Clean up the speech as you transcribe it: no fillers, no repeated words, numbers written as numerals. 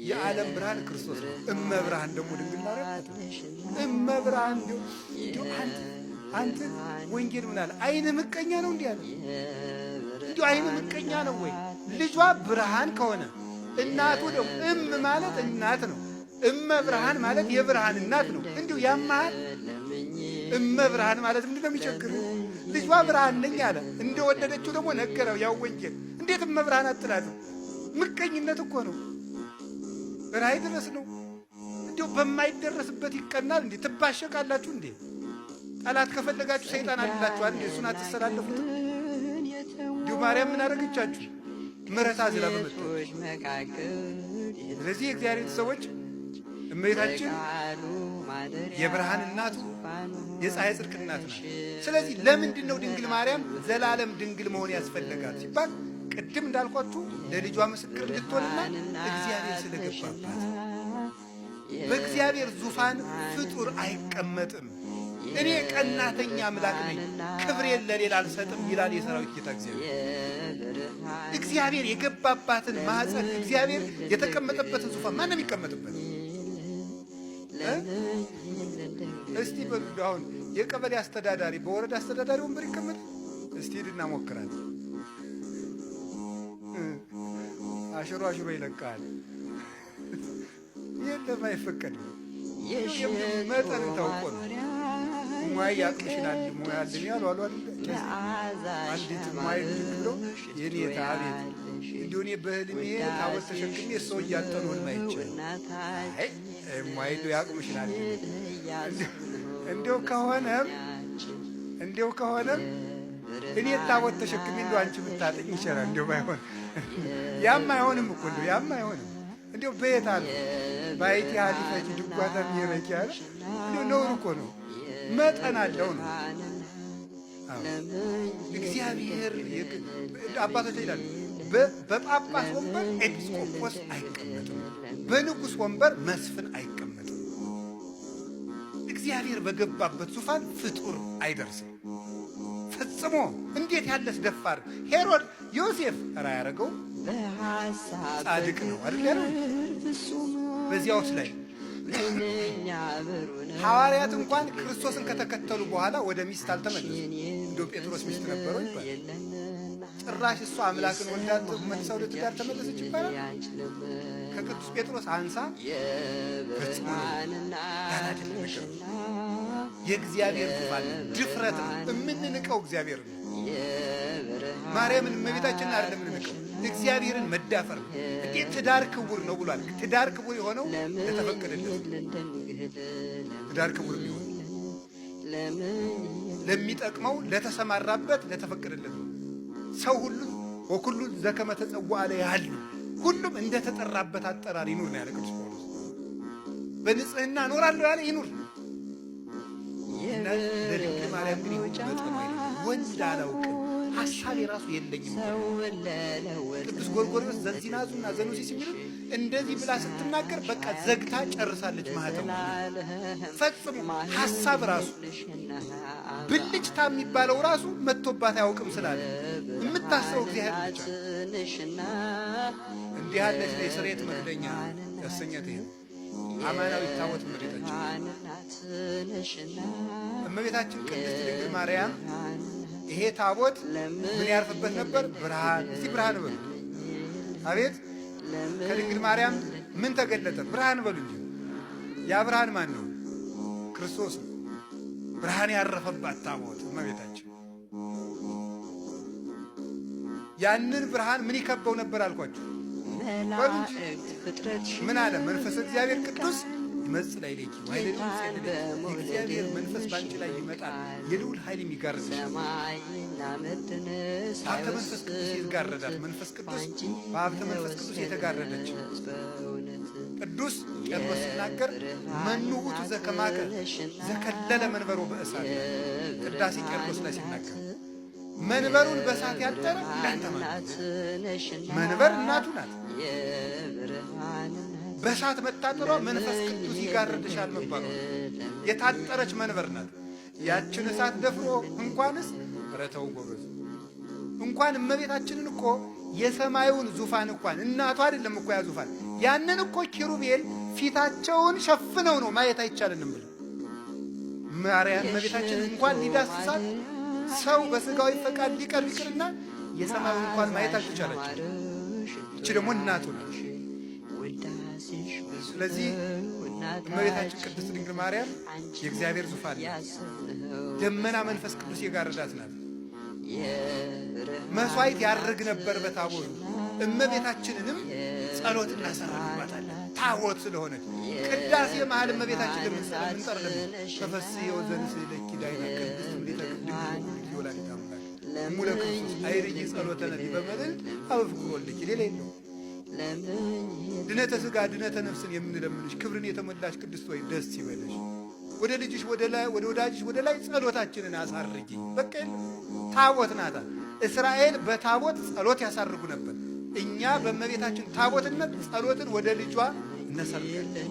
የዓለም ብርሃን ክርስቶስ ነው። እመብርሃን ደግሞ ድንግል ማርያም እመብርሃን እንዲሁ እንዲሁ አንተ ወንጌል ምን አለ? አይን ምቀኛ ነው እንዲህ አለ። እንዲሁ አይን ምቀኛ ነው ወይ? ልጇ ብርሃን ከሆነ እናቱ ደግሞ እም ማለት እናት ነው። እመ ብርሃን ማለት የብርሃን እናት ነው። እንዲሁ ያመሃል። እመ ብርሃን ማለት ምንድን ነው የሚቸግርህ? ልጇ ብርሃን ነኝ አለ። እንደወለደችው ደግሞ ነገረው። ያው ወንጌል እንዴት እመ ብርሃን አትላትም? ምቀኝነት እኮ ነው። ራእይ ድረስ ነው። እንዲሁ በማይደረስበት ይቀናል እንዴ? ትባሸቃላችሁ እንዴ? ጠላት ከፈለጋችሁ ሰይጣን አለላችኋል እንዴ? እሱን አትሰላለፉትም? እንዲሁ ማርያም ምን አደረገቻችሁ? ምሕረት አዝላ በመጣች። ስለዚህ የእግዚአብሔር ሰዎች እመቤታችን የብርሃን እናቱ የፀሐይ ጽድቅ እናት ናት። ስለዚህ ለምንድን ነው ድንግል ማርያም ዘላለም ድንግል መሆን ያስፈለጋት ሲባል ቅድም እንዳልኳችሁ ለልጇ ምስክር እንድትሆንና እግዚአብሔር ስለገባባት። በእግዚአብሔር ዙፋን ፍጡር አይቀመጥም። እኔ ቀናተኛ አምላክ ነኝ፣ ክብሬን ለሌላ አልሰጥም ይላል የሰራዊት ጌታ እግዚአብሔር። እግዚአብሔር የገባባትን ማኅፀን፣ እግዚአብሔር የተቀመጠበትን ዙፋን ማንም ይቀመጥበት? እስቲ በሉ አሁን የቀበሌ አስተዳዳሪ በወረዳ አስተዳዳሪ ወንበር ይቀመጥ? እስቲ ሂድና ሞክራት። አሽሮ አሽሮ ይለቃል። የለም አይፈቀድም። መጠን ታውቆ ነው። ሙያ ያቅሽናል ሙያ አለን ያሉ አሉ አይደል? አንዲት ሙያ ብሎ የኔታ አቤት እንዲሁ እኔ በህልሜ ታቦት ተሸክሜ ሰው እያጠኑ ህልም አይቼ፣ አይ ሙያ እንደው ያቅምሽናል፣ እንዲሁ ከሆነም እንዲሁ ከሆነም እኔ ታቦት ተሸክሜ እንደው አንቺ ብታጠኝ ይችላል። እንደው ባይሆን ያም አይሆንም እኮ እንደው ያም አይሆንም። እንደው በየት አለ ባይቲ ሀሊፈች ድጓታ ሚረኪ ያለ እንደው ነውር እኮ ነው። መጠን አለው ነው። እግዚአብሔር አባቶች ይላሉ በጳጳስ ወንበር ኤጲስቆጶስ አይቀመጥም፣ በንጉሥ ወንበር መስፍን አይቀመጥም። እግዚአብሔር በገባበት ዙፋን ፍጡር አይደርስም ፈጽሞ። እንዴት ያለስ ደፋር ሄሮድ ዮሴፍ ራ ያደረገው ጻድቅ ነው አይደል ያለው። በዚያውስ ላይ ሐዋርያት እንኳን ክርስቶስን ከተከተሉ በኋላ ወደ ሚስት አልተመለሱም። እንደው ጴጥሮስ ሚስት ነበረው ይባላል። ጭራሽ እሷ አምላክን ወልዳ መልሳ ወደ ትዳር ተመለሰች ይባላል። ከቅዱስ ጴጥሮስ አንሳ ፈጽሞ ያላደለ ነገር የእግዚአብሔር ዙፋን ድፍረት ነው። የምንንቀው እግዚአብሔር ነው። ማርያምን እመቤታችንን አይደለም የምንንቀው፣ እግዚአብሔርን መዳፈር ነው። እንዴት ትዳር ክቡር ነው ብሏል። ትዳር ክቡር የሆነው ለተፈቀደለት፣ ትዳር ክቡር የሚሆን ለሚጠቅመው፣ ለተሰማራበት፣ ለተፈቀደለት ነው። ሰው ሁሉ ወኩሉ ዘከመ ተጸውዐ ያሉ ሁሉም እንደተጠራበት አጠራር ይኑር ነው ያለ ቅዱስ ጳውሎስ። በንጽህና እኖራለሁ ያለ ይኑር። እና ለድንግል ማርያም ግን ይሁን መጠኑ አይደለም። ወንድ አላውቅም ሀሳብ የራሱ የለኝም። ቅዱስ ጎርጎርዮስ ዘንዚናዙና ዘኑሲስ የሚሉት እንደዚህ ብላ ስትናገር በቃ ዘግታ ጨርሳለች። ማህተሙ ፈጽሞ ሀሳብ ራሱ ብልጭታ የሚባለው ራሱ መጥቶባት አያውቅም ስላለ የምታስበው እግዚአብሔር ብቻ። እንዲህ ያለች የስርየት መክደኛ ያሰኛት ይሄ አማናዊ ታቦት እመቤታችን ቅድስት ድንግል ማርያም ይሄ ታቦት ምን ያርፍበት ነበር? ብርሃን። እስቲ ብርሃን በሉ። አቤት ከድንግል ማርያም ምን ተገለጠ? ብርሃን በሉ እንጂ። ያ ብርሃን ማን ነው? ክርስቶስ ነው። ብርሃን ያረፈባት ታቦት እመቤታችን። ያንን ብርሃን ምን ይከበው ነበር አልኳችሁ? በሉ እንጂ ምን አለ? መንፈስ እግዚአብሔር ቅዱስ ይመጽእ ላዕሌኪ ወኃይለ ልዑል ይጼልለኪ፣ የእግዚአብሔር መንፈስ በአንቺ ላይ ይመጣል፣ የልዑል ኃይልም ይጋርድሻል። ሀብተ መንፈስ ቅዱስ የተጋረዳት መንፈስ ቅዱስ በሀብተ መንፈስ ቅዱስ የተጋረደች ቅዱስ ጴጥሮስ ሲናገር መኑ ውእቱ ዘከማከ ዘከለለ መንበሮ በእሳት፣ ቅዳሴ ቄርሎስ ላይ ሲናገር መንበሩን በእሳት ያጠረ እንዳንተ ማለት መንበር እናቱ ናት። በእሳት መታጠሯ መንፈስ ቅዱስ ይጋርድሻል መባሏ የታጠረች መንበር ናት። ያችን እሳት ደፍሮ እንኳንስ ረተው ጎበዝ፣ እንኳን እመቤታችንን እኮ የሰማዩን ዙፋን እንኳን እናቱ አይደለም እኮ ያ ዙፋን፣ ያንን እኮ ኪሩቤል ፊታቸውን ሸፍነው ነው ማየት አይቻልንም ብለው ማርያም እመቤታችን እንኳን ሊዳስሳት ሰው በስጋዊ ፈቃድ ሊቀርብ ይቅርና የሰማዩን እንኳን ማየት አልተቻላቸው። እቺ ደግሞ እናቱ ናት። ስለዚህ እመቤታችን ቅድስት ድንግል ማርያም የእግዚአብሔር ዙፋን ናት። ደመና መንፈስ ቅዱስ የጋረዳት ናት። መስዋዕት ያርግ ነበር በታቦቱ። እመቤታችንንም ጸሎት እናሳርግባታለን ታቦት ስለሆነች። ቅዳሴ መሀል እመቤታችን ለምንጠር ለምን ተፈሥሒ ወዘንስእለኪ ዳይና ቅድስት እምኔተ ድንግል በኩሉ ወላዲተ አምላክ እሙ ለክርስቶስ አይርጊ ጸሎተ ነቢ በመልዕልት አበ ፍቁር ወልድኪ። ሌላ የለውም። ድነተ ሥጋ ድነተ ነፍስን የምንለምንሽ ክብርን የተሞላሽ ቅድስት ወይ ደስ ይበልሽ። ወደ ልጅሽ ወደ ላይ ወደ ወዳጅሽ ወደ ላይ ጸሎታችንን አሳርጊ። በቃ የለም ታቦት ናታ። እስራኤል በታቦት ጸሎት ያሳርጉ ነበር። እኛ በእመቤታችን ታቦትነት ጸሎትን ወደ ልጇ እናሳርጋለን።